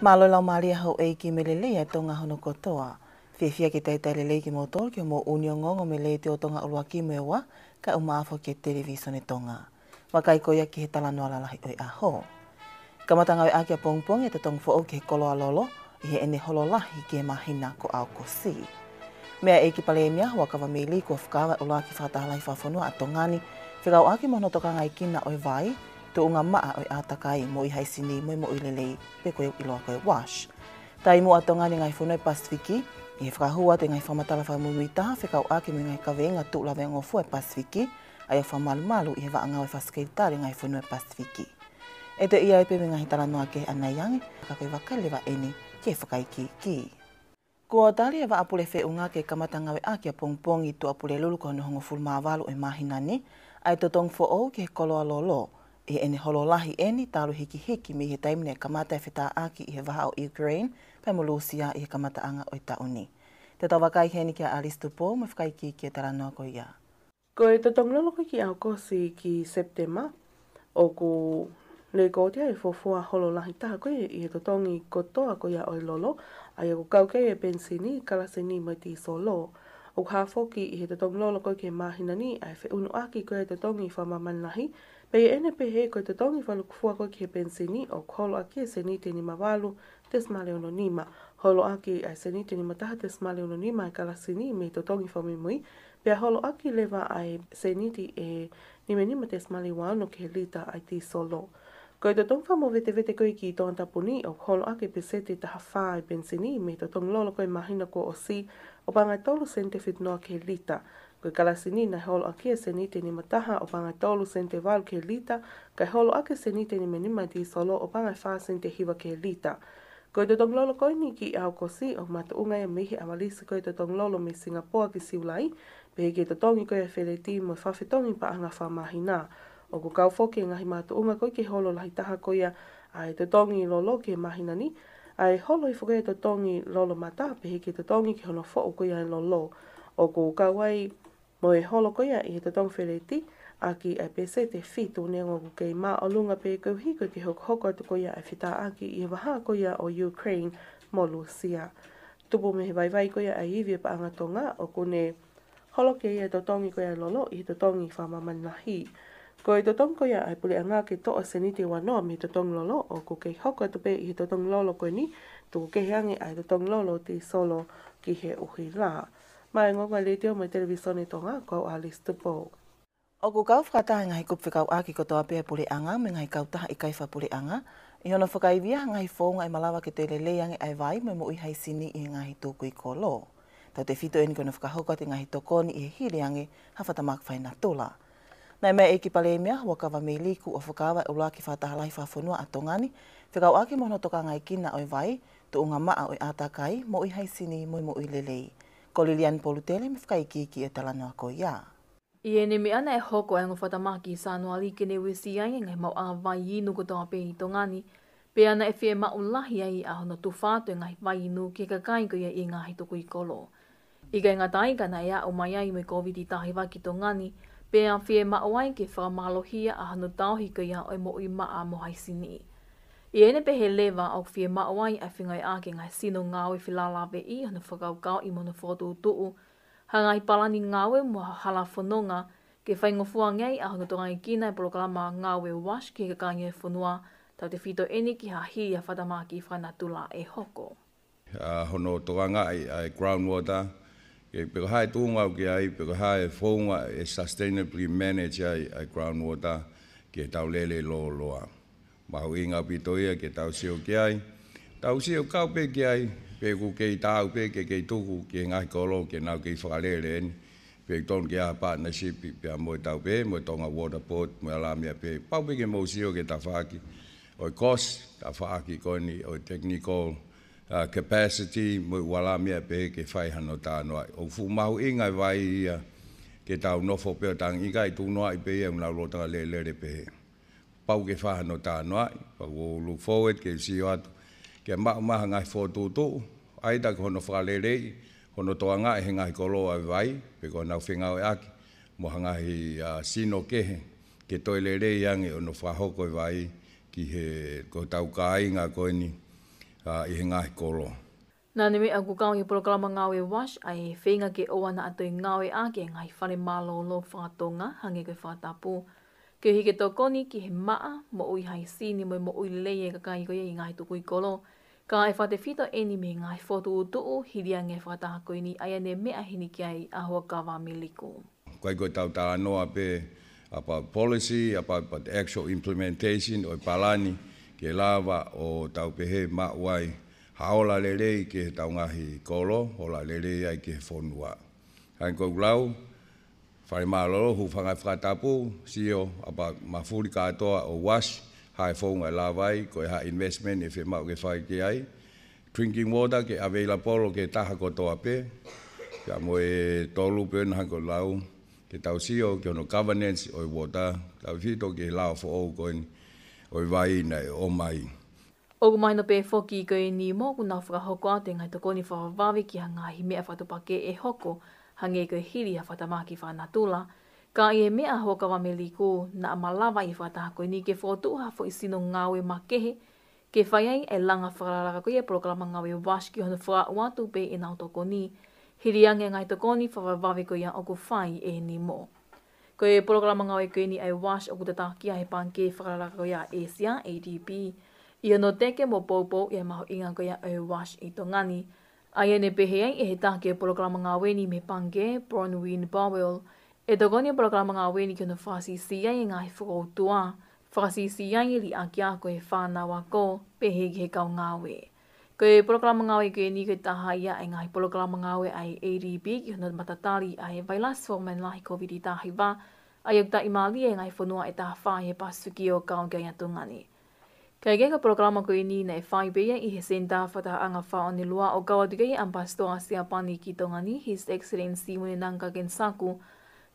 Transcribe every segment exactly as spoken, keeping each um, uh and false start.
Mālō e laumālie houʻeiki mo e lelei ʻa Tonga hono kotoa. Fiefia ke talitali lelei kimoutolu ki hoʻomou ʻuuni ongoongo mei he Letiō Tonga ʻUluaki mo e Ua, kae ʻumaʻā foki e Televisone Tonga. Vakai ko ia ki he talanoa lalahi ʻo e ʻaho. Kamata ngāueʻaki ʻapongipongi e totongi foʻou ki he koloa lolo, ʻi heʻene holo lahi ki he māhina ko ʻAokosi. Meʻa ʻEiki Palēmia Huʻakavameiliku ʻo fakaava e ʻUluaki Fakataha Lahi Fakafonua ʻa Tonga ni, fekauʻaki mo hono tokangaekina ʻo e vai, tuʻunga maʻa ʻo e ʻātakai, moʻui haisini mo e moʻui lelei, pe ko e ʻiloa ko e WASH. Taimi ʻa Tonga ni he ngaahi fonua ʻo e Pasifiki, ʻi he fakahū atu e ngaahi fakamatala fakamuimuitaha fekauʻaki mo e ngaahi kaveinga tuʻu lavengofua ʻo e Pasifiki, ʻa ia ʻoku fakamalumalu ʻi he vaʻangau ʻa e Fakasekelitali ʻo e Ngaahi Fonua ʻo e Pasifiki. ʻE toe ʻi ai pē mo e ngaahi talanoa kehe ʻanai ange, ka ko e vakai leva eni ki he fakaikiiki. Kuo tali ʻe he Vaʻa Pule Feʻunga ke kamata ngāueʻaki ʻapongipongi Tuʻapulelulu ko hono hongofulu mā valu ʻo e māhina ni, ʻa e totongi foʻou ki he koloa lolo, ʻi heʻene holo lahi eni talu e hikihiki mei he taimi naʻe kamata e fetāʻaki ʻi he vahaʻa ʻo Ukraine pea mo Lūsia ʻi he kamataʻanga ʻo e taʻu ni. Te tau vakai heni kia Alice Tupou mo e fakaikiiki ʻo e talanoa ko ia. Ko e totongi lolo ko ē ki ʻAokosi ki Sepitema, ʻoku lekooti ai e fuofua holo lahi taha ko ē ʻi he totongi kotoa ko ia ʻo e lolo, ʻa ia ʻoku kau ki ai e penisini, kalasini mo e tīsolo. ʻOku hā foki ʻi he totongi lolo ko ē ki he māhina ni ʻa e feʻunuʻaki ko ē e totongi fakamāmani lahi, pea ʻi heʻene pehē ko e totongi fakalūkufua ko ē ki he penisini ʻoku holo ʻaki e sēniti ʻe nima valu tesimale ono nima, holo ʻaki ʻa e sēniti ʻe nima taha tesimale ono nima e kalasini mei he totongi fakamuimui, pea holo ʻaki leva ʻa e sēniti ʻe nima nima tesimale ua ono ki he lita ʻa e tīsolo. Ko e totongi fakamovetevete ko ē ki Tongatapu ni ʻoku holo ʻaki e peseti ʻe taha fā e penisini mei he totongi lolo ko ē māhina kuo ʻosi ʻo paʻanga ʻe tolu sēniti ʻe fitu noa ki he lita. Ko e kalasini naʻe holo ʻaki e sēniti ʻe nima taha ʻo paʻanga ʻe tolu sēniti ʻe valu ki he lita, kae holo ʻaki e sēniti ʻe nima nima e tīsolo ʻo paʻanga ʻe fā sēniti ʻe hiva ki he lita. Ko e totongi lolo ko eni ki ʻAokosi ʻoku makatuʻunga ia mei he ʻavalisi ko ē e totongi lolo mei Singapoa ki Siulai, pehē ki he totongi ko ē ʻa e feleti mo e fakafetongi paʻanga fakamāhina. ʻOku kau foki e ngaahi makatuʻunga ko ē ki he holo lahi taha ko ia ʻa e totongi lolo ki he māhina ni, ʻa e holo hifo ko ē e totongi lolo mata, pehē ki he totongi ki hono foʻu ko ia e lolo. ʻOku kau ai mo e holo ko ia ʻi he totongi feleti ʻaki ʻa e peseti ʻe fitu, neongo ʻoku kei māʻolunga pē koeʻuhi ko e kei hokohoko atu ko ia e fetāʻaki ʻi he vahaʻa ko ia ʻo Ukraine mo Lūsia. Tupu mei he vaivai ko ia ʻa e ivi e paʻanga Tonga, ʻoku ne holo ki ai e totongi ko ia e lolo ʻi he totongi fakamāmani lahi. Ko e totongi ko ia ʻa e puleʻanga ke toʻo e sēniti ʻe ua noa mei he totongi lolo, ʻoku kei hoko atu pē ʻi he totongi lolo ko eni, tuku kehe ange ʻa e totongi lolo tīsolo ki he ʻuhila. Maʻá e ongoongo ʻa e Letiō mo e Televisone Tonga, ko au Alice Tupou. ʻOku kau fakataha e ngaahi kupu fekauʻaki kotoa pē ʻa e puleʻanga mo e ngaahi kautaha ʻikai fakapuleʻanga ʻi hono fakaivia ha ngaahi founga ʻe malava ke toe lelei ange ʻa e vai mo e moʻui haisini ʻi he ngaahi tukui kolo. Tautefito eni ki hono fakahoko atu e ngaahi tokoni ʻi he hili ange ha fakatamaki fakaenatula. Naʻe meʻa ʻEiki Palēmia Huʻakavameiliku ʻo fakaava e ʻUluaki Fakataha Lahi Fakafonua ʻa Tonga ni, fekauʻaki mo hono tokangaekina ʻo e vai, tuʻunga maʻa ʻo e ʻātakai, moʻui haisini mo e moʻui lelei. Ko Liliani Polutele mo e fakaikiiki ʻo e talanoa ko ia. ʻI heʻene meʻa naʻe hoko ai e ongo fakatamaki ʻi Sānuali ke ne uesia ai e ngaahi maʻuʻanga vai inu kotoa pē ʻi Tonga ni, pea naʻe fiemaʻu lahi ai ʻa hono tufa atu e ngaahi vai inu ki he kakai ko ia ʻi he ngaahi tukui kolo. ʻIkai ngata ai ka naʻe aʻu mai ai mo e Kōviti taha hiva ki Tonga ni, pea fiemaʻu ai ke fakamālohia ʻa hono tauhi ko ia ʻo e moʻui maʻa mo haisini. ʻI heʻene pehē leva ʻoku fiemaʻu ai ʻa e fengāueʻaki e ngaahi sino ngāue felālāveʻi ʻi hono fakakaukauʻi mo hono fokotuʻutuʻu ha ngaahi palani ngāue mo ha hala fononga ke faingofua ange ai ʻa hono tokangaekina e polokalama ngāue WASH ki he kakai ʻo e fonua, tautefito eni ki ha hili ha fakatamaki fakanatula ʻe hoko. ʻA hono tokangaʻi ʻa e groundwater, ke pe ko e hā e tuʻunga ʻoku ʻi ai, pe ko e hā e founga ʻe sustainably manage ai ʻa e groundwater ke tau lele lōloa. Mahuʻinga ʻaupito ia ke tau sio ki ai. Tau sio kau pē ki ai, pe ʻoku kei taau pē ke kei tuku ki he ngaahi kolo ke nau kei fakalele eni. Pe ʻoku tonu ke ʻi ai ha partnership pea mo e tau pē, mo e Tonga Water Board, mo e alā meʻa pē. Pau pē ke mou sio ki he tafaʻaki ʻo e cost, tafaʻaki ko eni ʻo e technical, uh, capacity, mo e ʻū alā meʻa pē ke fai hano talanoaʻi. ʻOku fuʻu mahuʻinga e vai ia ke tau nofo pē ʻo tangi, ʻikai tunoaʻi pē ia ʻoku nau lolotonga lelele pehē. Pau ke fai hano talanoaʻi, pea ʻoku ou look forward ke sio atu ke maʻu mai ha ngaahi fokotuʻutuʻu, ʻaita ko hono fakaleleiʻi, hono tokangaʻi he ngaahi kolo ʻa e vai, pe ko honau fengāueʻaki mo ha ngaahi, ʻa, sino kehe, ke toe lelei ange hono fakahoko e vai ki he, ko hotau kāinga ko eni, ʻi he ngaahi kolo. Naʻa ne meʻa ʻoku kau he polokalama ngāue WASH ʻa e feinga ke ʻoua naʻa toe ngāueʻaki e ngaahi fale mālōlō faka-Tonga hangē ko e fakatapu, koeʻuhi ke tokoni ki he maʻa, moʻui haisini mo e moʻui lelei e kakai ko ia ʻi he ngaahi tukui kolo. Ka ʻe fakatefito eni mei he ngaahi fokotuʻutuʻu hili ange e fakataha ko eni, ʻa ia ne meʻa heni ki ai ʻa Huʻakavameiliku. ʻIkai ko ʻetau talanoa pē about policy, about, but actual implementation ʻo e palani ke lava ʻo tau pehē maʻu ai ha ola lelei ki heʻetau ngaahi kolo, ola lelei ai ki he fonua. Hangē ko ʻeku lau, fale mālōlō, hūfanga he fakatapu, sio about mafuli kātoa ʻo WASH, ha e founga ʻe lava ai, ko e hā e investment ʻe fiemaʻu ke fai ki ai. Drinking water ke available ki he taha kotoa pē. Pea mo e tolu pē naʻa ku lau, ke tau sio ki hono governance ʻo e water, tautefito ki he lao foʻou ko eni ʻo e vai naʻe ʻomai. ʻOku mahino pē foki ko eni mo ʻoku nau fakahoko atu e ngaahi tokoni fakavavevave ki ha ngaahi meʻa fakatuʻupakē ʻe hoko, hangē ko e hili ha fakatamaki fakanatula. Ka ʻi he meʻa ʻa Huʻakavameiliku, naʻa malava ʻi he fakataha ko eni ke fokotuʻu ha foʻi sino ngāue makehe, ke fai ai e langa fakalakalaka ko ia e polokalama ngāue WASH ki hono fakaaʻu atu pē ʻenau tokoni, hili ange e ngaahi tokoni fakavavevave ko ia ʻoku fai ʻe he nimo. Ko e polokalama ngāue ko eni ʻa e WASH ʻoku tataki ia ʻe he Pangikē Fakalakalaka ko ia ʻa ʻĒsia, ADB, ʻi hono teke mo poupou ʻi he mahuʻinga ko ia ʻo e WASH ʻi Tonga ni. ʻA ia ne pehē ai ʻe he taki e polokalama ngāue ni mei he Pangikē, Bronwyn Powell, ʻe tokoni e polokalama ngāue ni ki hono fakasiʻisiʻi ai e ngaahi fokoutua, fakasiʻisiʻi ai e liʻaki ako ʻa e fānau ako, pehē ki he kau ngāue. Ko e polokalama ngāue ko eni ko e taha ia e ngaahi polokalama ngāue ʻa e ADB ki hono matatali ʻa e vailasi fakamanalahi Kōviti taha hiva, ʻa ia ʻoku taʻimālie ʻi he ngaahi fonua ʻe taha fā ʻi he Pasifiki ʻo kau ki ai ʻa Tonga ni. Kae kehe, ko e polokalama ko eni naʻe fai pē ia ʻi he Senitā Fakatahaʻanga Fāʻone Lua ʻo kau atu ki ai e ʻAmipasitoa Siapani ki Tonga ni, His Excellency Munenanga Kensaku,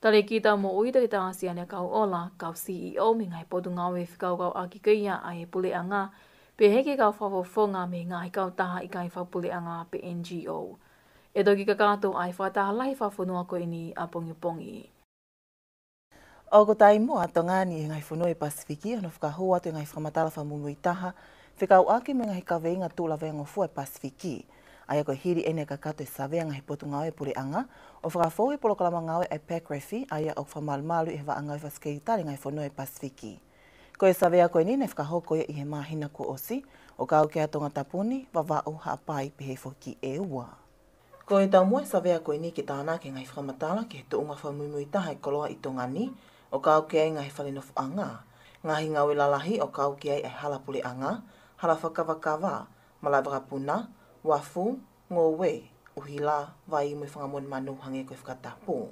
Talēkita Moʻui Toketā Siania Kauʻola, kau CEO mei he ngaahi potungāue fekauʻaki ko ia ʻa e puleʻanga, pehē ki he kau fakafofonga mei he ngaahi kautaha ʻikai fakapuleʻanga pe NGO. ʻE toki kakato ʻa e fakataha lahi fakafonua ko eni ʻapongipongi. ʻOku taimi ʻa Tonga ni ʻi he ngaahi fonua ʻi he Pasifiki ʻi hono fakahū atu e ngaahi fakamatala fakamuimuitaha fekauʻaki mo e ngaahi kaveinga tuʻu laveangofua ʻa e Pasifiki. ʻA ia ko e hili eni e kakato e savea e ngaahi potungāue puleʻanga ʻo fakafou he polokalama ngāue ʻa e PACREF, ʻa ia ʻoku fakamalumalu ʻi he vaʻa ngāue fakasekelitali e ngaahi fonua ʻi he Pasifiki. Ko e savea ko eni naʻe fakahoko ia ʻi he māhina kuo ʻosi, ʻo kau ki ai ʻa Tongatapu ni, Vavaʻu, Haʻapai, pehē foki ʻEua. Ko e taumuʻa e savea ko eni ke tānaki e ngaahi fakamatala ki he tuʻunga fakamuimuitaha e koloa ʻi Tonga ni, ʻo kau ki ai e ngaahi fale nofoʻanga, ngaahi ngāue lalahi ʻo kau ki ai e hala puleʻanga, hala fakakavakava, malaʻe vakapuna, uafu, ngoue, ʻuhila, vai mo e fanga monumanu hangē ko e fakatapu.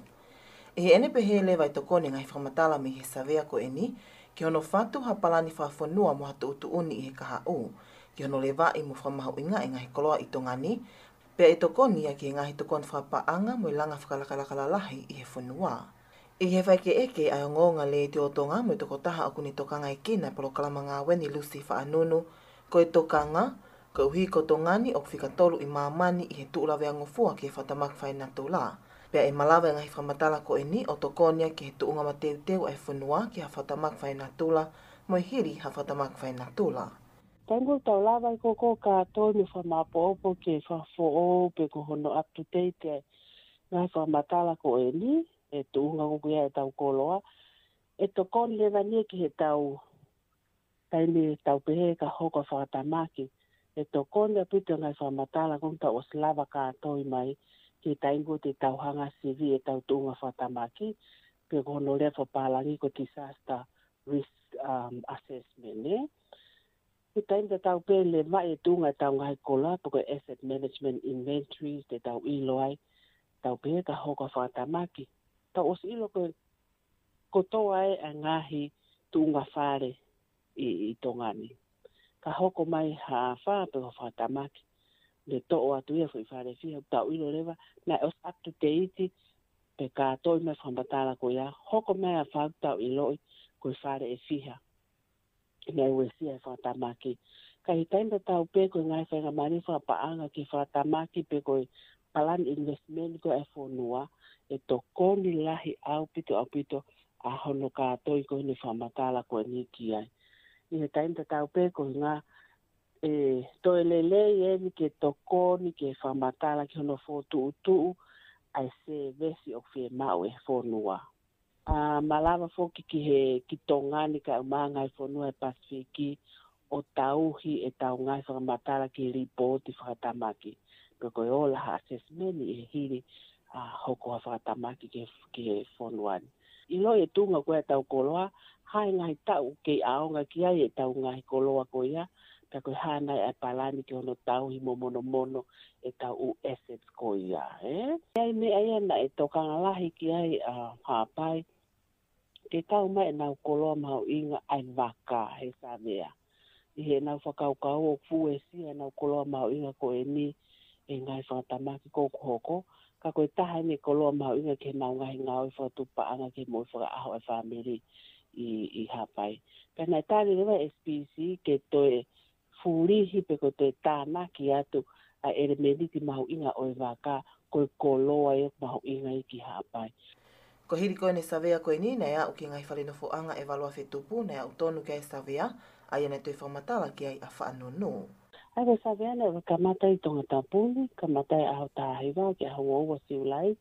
ʻI heʻene pehē leva e tokoni e ngaahi fakamatala mei he savea ko eni ki hono fatu ha palani fakafonua mo ha tuʻutuʻuni ʻi he kahaʻu, ki hono levaʻi mo fakamahuʻingaʻi e ngaahi koloa ʻi Tonga ni, pea ʻe tokoni ia ki he ngaahi tokoni fakapaʻanga mo e langa fakalakalaka lalahi ʻi he fonua. ʻI he fakaʻekeʻeke ʻa e ongoongo Letiō Tonga mo e tokotaha ʻoku ne tokangaekina e polokalama ngāue ni, Lucy Faʻanunu, ko e tokanga, koeʻuhi ko Tonga ni ʻoku fika tolu ʻi māmani ʻi he tuʻu laveangofua ki he fakatamaki fakanatula. Pea ʻe malava e ngaahi fakamatala ko eni ʻo tokoni ia ki he tuʻunga mateuteu ʻa e fonua ki ha fakatamaki fakanatula mo e hili ha fakatamaki fakanatula. Taimi ʻoku tau lava ai ko ē kātoa mo e fakamaopoopo ke fakafoʻou pe ko hono up to date e ngaahi fakamatala ko eni, e tuʻunga ko ē ʻa ʻetau koloa, ʻe tokoni leva eni ki heʻetau taimi tau pehē ka hoko e fakatamaki. ʻE tokoni ʻaupito e ngaahi fakamatala ko ē ʻoku tau ʻosi lava kātoa mai ki he taimi ko ē te tau hanga ʻo sivi ʻetau tuʻunga fakatamaki, pe ko hono lea fakapālangi ko e disaster risk, um, assessment, ē? Ko e taimi te tau pehē levaʻi e tuʻunga ʻetau ngaahi koloa, pe ko e asset management inventory, te tau ʻilo ai, tau pehē ka hoko e fakatamaki. Tau ʻosi ʻilo ko e kotoa e ngaahi tuʻunga fale ʻi, ʻi Tonga ni. Ka hoko mai ha afā pe ko e fakatamaki, ne toʻo atu ia foʻi fale fiha, tau ʻilo leva, naʻe ʻosi up to date, pe kātoa mai e fakamatala ko ia, hoko mai e afā tau ʻiloʻi ko e fale ʻe fiha naʻe uesia he fakatamaki. Ka ʻi he taimi tatau pē ko e ngaahi faingamālie fakapaʻanga ki he fakatamaki pe ko e palani investment ko ē ʻa e fonua, ʻe tokoni lahi ʻaupito, ʻaupito ʻa hono kātoi ko eni e fakamatala ko eni ki ai. ʻI he taimi tatau pē ko e ngaahi ʻE toe lelei eni ke tokoni ke fakamatala ki hono fokotuʻutuʻu ʻa e sēvesi ʻoku fiemaʻu ʻe he fonua. ʻA, malava foki ki he, ki Tonga ni kae ʻumaʻā ngaahi fonua ʻi he Pasifiki ʻo tauhi ʻetau ngaahi fakamatala ki he lipooti fakatamaki. Pe ko e ola ha assessment ʻi he hili ʻa e hoko ha fakatamaki ki he, ki he fonua ni. ʻIloʻi e tuʻunga ko ē ʻetau koloa, hā e ngaahi taʻu kei ʻaonga ki ai ʻetau ngaahi koloa ko ia, pea ko e hā nai ʻa e palani ki hono tauhi mo monomono ʻetau ʻū assets ko ia, ē? ʻI ai meʻa ia naʻe tokanga lahi ki ai ʻa Haʻapai, ke kau mai ʻenau koloa mahuʻinga ʻa e vaka he savea. ʻI heʻenau fakakaukau ʻoku fuesia ʻenau koloa mahuʻinga ko eni ʻe he ngaahi fakatamaki ko ē ʻoku hoko, ka ko e taha eni e koloa mahuʻinga ki heʻenau ngaahi ngāue fakatupuʻanga ki he moʻui fakaʻaho ʻa e fāmili ʻi, ʻi Haʻapai. Pea naʻe tali leva ʻe he S P C ke toe fulihi pe ko e toe tānaki atu ʻa e ʻelemēniti mahuʻinga ʻo e vaka, ko e koloa ia ʻoku mahuʻinga ia ki Haʻapai. Ko e hili ko ē ʻene savea ko eni, naʻe aʻu ki he ngaahi fale nofoʻanga ʻe valu afe tupu, naʻe aʻu tonu ki ai e savea, ʻa ia naʻe toe fakamatala ki ai ʻa Faʻanunu. ʻA ia ko e savea naʻe kamata ʻi Tongatapu ni, kamata ʻi he ʻaho taha hiva ki he ʻaho ua ua Siulai.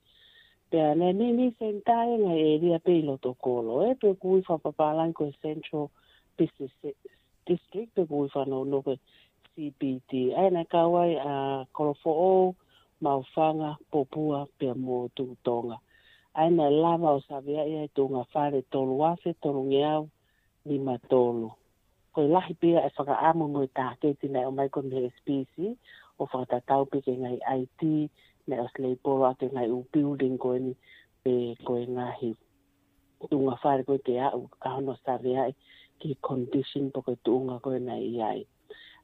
Pea naʻe mini senitā e ngaahi ʻēlia pē ʻi loto kolo, ē, pe ʻoku ui fakapapālangi ko e Central Business District, pe ʻoku ui fakanounou ko e C B D. ʻA ia naʻe kau ai ʻa Kolofoʻou, Maʻufanga, Popua, pea mo Tuʻu Tonga. ʻA ia naʻe lava ʻo saveaʻi ʻa e tuʻunga fale tolu afe tolungeau nima tolu. Ko e lahi pē ia e fakaʻamu mo e tāketi naʻe ʻomai ko ē mei he S P C, ʻo fakatatau pē ki he ngaahi I T, naʻe ʻosi leipolo ʻaki e ngaahi ʻū building ko eni, pe ko e ngaahi tuʻunga fale ko ē ke aʻu ʻa hono saveaʻi ki he condition pe ko e tuʻunga ko ē naʻe ʻi ai.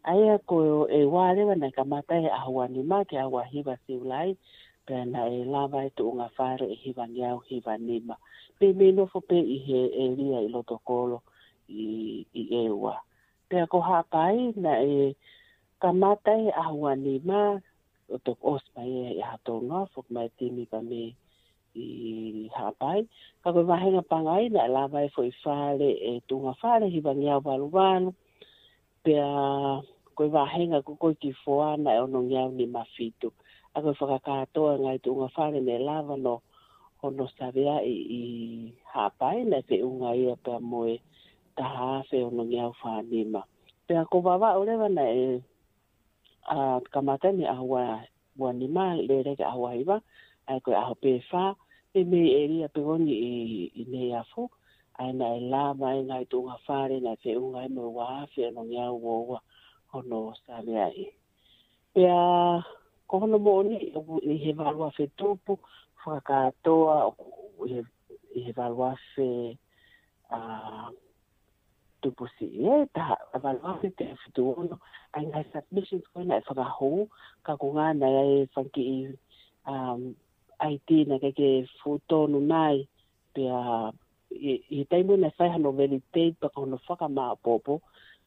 ʻA ia ko e ua leva naʻe kamata he ʻaho ua nima ki he ʻaho ua hiva Siulai, pea naʻe lava e tuʻunga fale ʻe hivangeau hiva nima. Pea mei nofo pē ʻi he ʻēlia ʻi loto kolo ʻi, ʻi ʻEua. Pea ko Haʻapai naʻe kamata he ʻaho ua nima, ʻo toki ʻosi mai ʻi he ʻaho tolu noa, foki mai e timi pea mei ʻi Haʻapai. Ka ko e vāhenga pangai naʻe lava e foʻi fale, e tuʻunga fale hivangeau valu valu. Pea ko e vāhenga ko ē ko ē ki Foa naʻe onongeau nima fitu. ʻA ia ko e fakakātoa e ngaahi tuʻunga fale naʻe lava hono, hono saveaʻi ʻi Haʻapai naʻe feʻunga ia pea mo e taha afe onongeau fā nima. Pea ko Vavaʻu leva naʻe ʻa, kamata mei he ʻaho ua, ua nima, lele ki he ʻaho ua hiva, ʻa ia ko e ʻaho pē fā, pea mei he ʻēlia pē ko eni ʻi, ʻi Neiafu, ʻa ia naʻe lava e ngaahi tuʻunga fale naʻe feʻunga ai mo e ua afe onongeau ua ua hono saveaʻi. Pea ko hono moʻoni, ʻi he valu afe tupu, fakakātoa, ʻi he, ʻi he valu afe, ʻa, tupu siʻi, ē, taha, ʻa, valu afe teau fitu ono, ʻa e ngaahi submissions ko ē naʻe fakahū, ka ko e ngaahi naʻe ʻi ai e fanga kiʻi, um, I D naʻe ʻikai ke fuʻu tonu nai, pea ʻi, ʻi he taimi naʻe fai hano validate pea ko hono fakamāʻopoʻopo,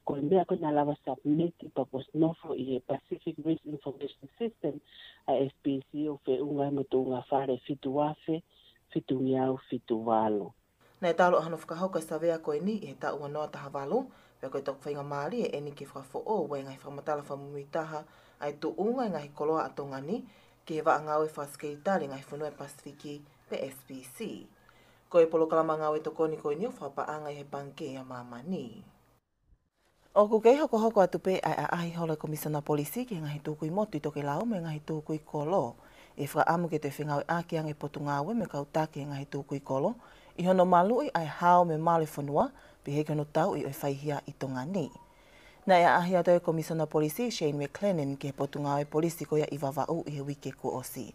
ko e meʻa ko ē naʻe lava submit pea kuo ʻosi nofo ʻi he Pacific Risk Information System ʻa e S P C ʻo feʻunga ai mo e tuʻunga fale fitu afe fitungeau fitu valu. Naʻe talu ʻa hono fakahoko e savea ko eni ʻi he taʻu ua noa taha valu, pea ko e toko faingamālie eni ke fakafoʻou e ngaahi fakamatala fakamuimuitaha ʻa e tuʻunga e ngaahi koloa ʻa Tonga ni ki he vaʻa ngāue fakasekelitali ngaahi fonua ʻi he Pasifiki pe S P C. Ko e polokalama ngāue tokoni ko eni ʻoku fakapaʻanga ʻi he Pangikē ʻa Māmani. ʻOku kei hokohoko atu pē ʻa e ʻaʻahi holo ʻa e Komisona Polisi ki he ngaahi tukui motu ʻi tokelau mo e ngaahi tukui kolo, ʻi he fakaʻamu ke toe fengāueʻaki ange e Potungāue mo e kau taki ʻi he ngaahi tukui kolo ʻi hono maluʻi ʻa e hao mo e malu ʻo e fonua, pehē ki hono tauʻi ʻo e faihia ʻi Tonga ni. Naʻe ʻaʻahi atu e Komisona Polisi Shane McLennan ki he Potungāue Polisi ko ia ʻi Vavaʻu ʻi he uike kuo ʻosi.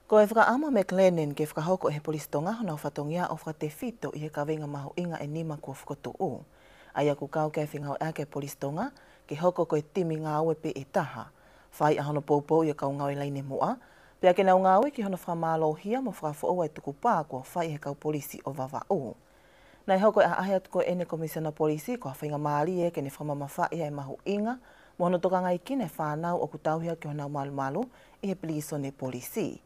Ko e fakaʻamu ʻa McLennan ke fakahoko ʻe he Polisi Tonga honau fatongia ʻo fakatefito ʻi he kaveinga mahuʻinga ʻe nima kuo fokotuʻu. ʻA ia ʻoku kau ki ai e fengāueʻaki ʻa e Polisi Tonga ke hoko ko e timi ngāue pē ʻe taha, fai ʻa hono poupouʻi ʻo e kau ngāue laine muʻa, pea ke nau ngāue ki hono fakamālohia mo fakafoʻou ʻa e tukupā kuo fai ʻe he kau polisi ʻo Vavaʻu. Naʻe hoko e ʻaʻahi atu ko eni ʻa e Komisona Polisi ko ha faingamālie ke ne fakamamafaʻi ʻa e mahuʻinga mo hono tokangaekina e fānau ʻoku tauhi ʻaki honau malumalu ʻi he pilīsone polisi.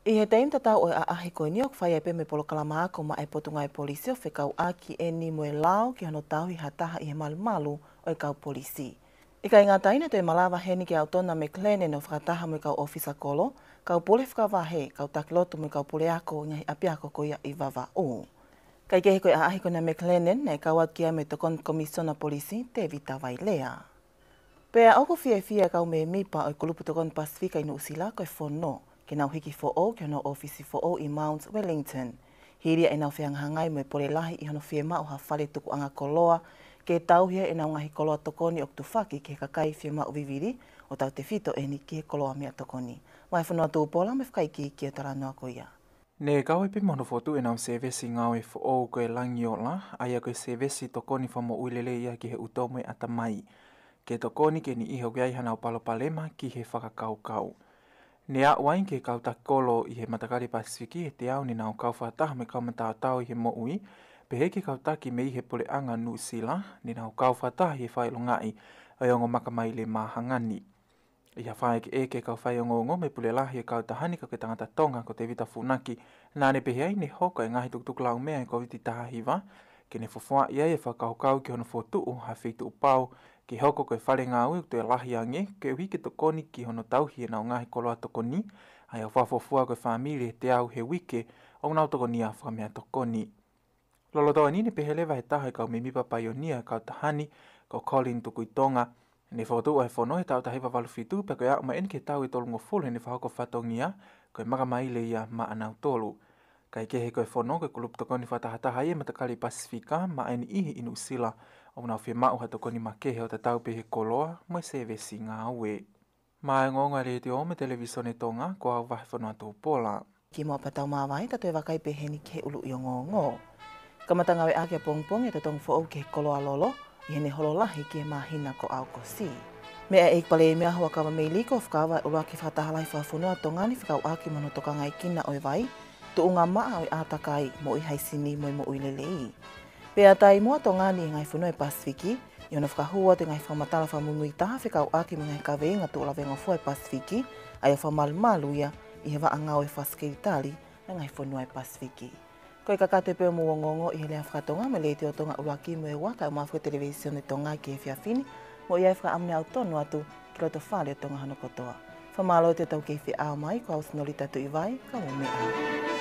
ʻI he taimi tatau ʻo e ʻaʻahi ko eni ʻoku fai ai pē mo e polokalama ako maʻá e Potungāue Polisi ʻo fekauʻaki eni mo e lao ki hono tauhi ha taha ʻi he malumalu ʻo e kau polisi. ʻIkai ngata ai, naʻe toe malava heni kia Tona McLennan ʻo fakataha mo e kau ʻōfisa kolo, kau pule fakavahe, kau taki lotu mo e kau puleako ʻi he ngaahi ʻapiako ko ia ʻi Vavaʻu. Kae kehe ko e ʻaʻahi ko Tona McLennan, naʻe kau atu ki ai mo e Tokoni Komisiona Polisi, Tevita Vailea. Pea ʻoku fiefia e kau mēmipa ʻo e Kulupu Tokoni Pasifika ʻi Nuʻusila ko e fono ke nau hiki foʻou ki honau ʻōfisi foʻou ʻi Mount Wellington, hili ia ʻenau fehangahangai mo e pole lahi ʻi hono fiemaʻu ha fale tukuʻanga koloa ke tauhi ai ʻenau ngaahi koloa tokoni ʻoku tufaki ki he kakai fiemaʻu vivili, ʻo tautefito eni ki he koloa meʻatokoni. Vahefonua Tupola mo e fakaikiiki ʻo e talanoa ko ia. Ne kau ai pē mo hono fokotuʻu ʻenau sēvesi ngāue foʻou ko e Langiola, ʻa ia ko e sēvesi tokoni fakamoʻui lelei ia ki he ʻuto mo e ʻatamai, ke tokoni ki he niʻihi ʻoku ʻi ai hanau palopalema ki he fakakaukau. Ne aʻu ai ki he kau taki kolo ʻi he matakali Pasifiki ʻe teau ne nau kau fakataha mo e kau mataotao ʻi he moʻui, pehē ki he kau taki mei he Puleʻanga Nuʻusila ne nau kau fakataha ʻi he fakaʻilongaʻi ʻo e ongo makamaile māhanga ni. ʻI ha fakaʻekeʻeke ʻa e kau faiongoongo mo e pule lahi ʻo e kautaha ni, kau ki he tangata Tonga ko Tevita Funaki, naʻa ne pehē ai ne hoko e ngaahi tukutuku laumeʻa ʻo e Kōviti taha hiva ke ne fofoaʻi ai e fakakaukau ki hono fokotuʻu ha feituʻu pau ke hoko ko e fale ngāue ʻoku toe lahi ange, koeʻuhi ke tokoni ki hono tauhi ʻenau ngaahi koloa tokoni, ʻa ia ʻoku fakafuofua ko e fāmili ʻe teau he uike ʻoku nau tokonia fakameʻatokoni. Lolotonga ni, ne pehē leva ʻe he taha ʻo e kau mēmipa paionia ʻo e kautaha ni, ko Colin Tukuitonga, ne fokotuʻu ʻa e fono he taʻu taha hiva valu fitu, pea ko e aʻu mai eni ki he taʻu ʻe tolungofulu ʻene fakahoko fatongia, ko e makamaile ia maʻanautolu. Kae kehe ko e fono, ko e kulupu tokoni fakatahataha ia ʻo e matakali Pasifika maʻa e niʻihi ʻi Nuʻusila ʻoku nau fiemaʻu ha tokoni makehe ʻo tatau pē he koloa mo e sēvesi ngāue. Maʻá e ongoongo ʻa e Letiō mo e Televīsone Tonga, ko au Vahefonua Tupola. Kimuʻa pea tau māvae, ta toe vakai pē heni ki he ʻuluʻi ongoongo. Kamata ngāueʻaki ʻapongipongi e totongi foʻou ki he koloa lolo, ʻi heʻene holo lahi ki he māhina ko ʻAokosi. Meʻa ʻe he ʻEiki Palēmia Huʻakavameiliku ʻo fakavaʻe ʻuluaki fakataha lahi fakafonua ʻa Tonga ni fekauʻaki mo hono tokangaekina ʻo e vai, tuʻunga maʻa ʻo e ʻātakai, moʻui haisini mo e moʻui lelei. Pea taimi ʻa Tonga ni ʻi he ngaahi fonua ʻo e Pasifiki, ʻi hono fakahū atu e ngaahi fakamatala fakamuimuitaha fekauʻaki mo e ngaahi kaveinga tuʻulavengofua ʻo e Pasifiki, ʻa ia ʻoku fakamalumalu ia ʻi he vaʻa ngāue fakasekelitali ʻa e ngaahi fonua ʻo e Pasifiki. Ko e kakato pē ʻo e ongoongo ʻi he lea fakatonga mei he Letiō Tonga ʻuluaki mo e ua kae ʻumaʻā foki e Televīsone Tonga ki he efiafi ni, mo e ʻai e fakaʻamu ne aʻu tonu atu ki loto fale ʻo Tonga hono kotoa. Fakamālō atu ʻetau kei feʻao mai, ko au Sinolita Tuʻivai, kau meʻa.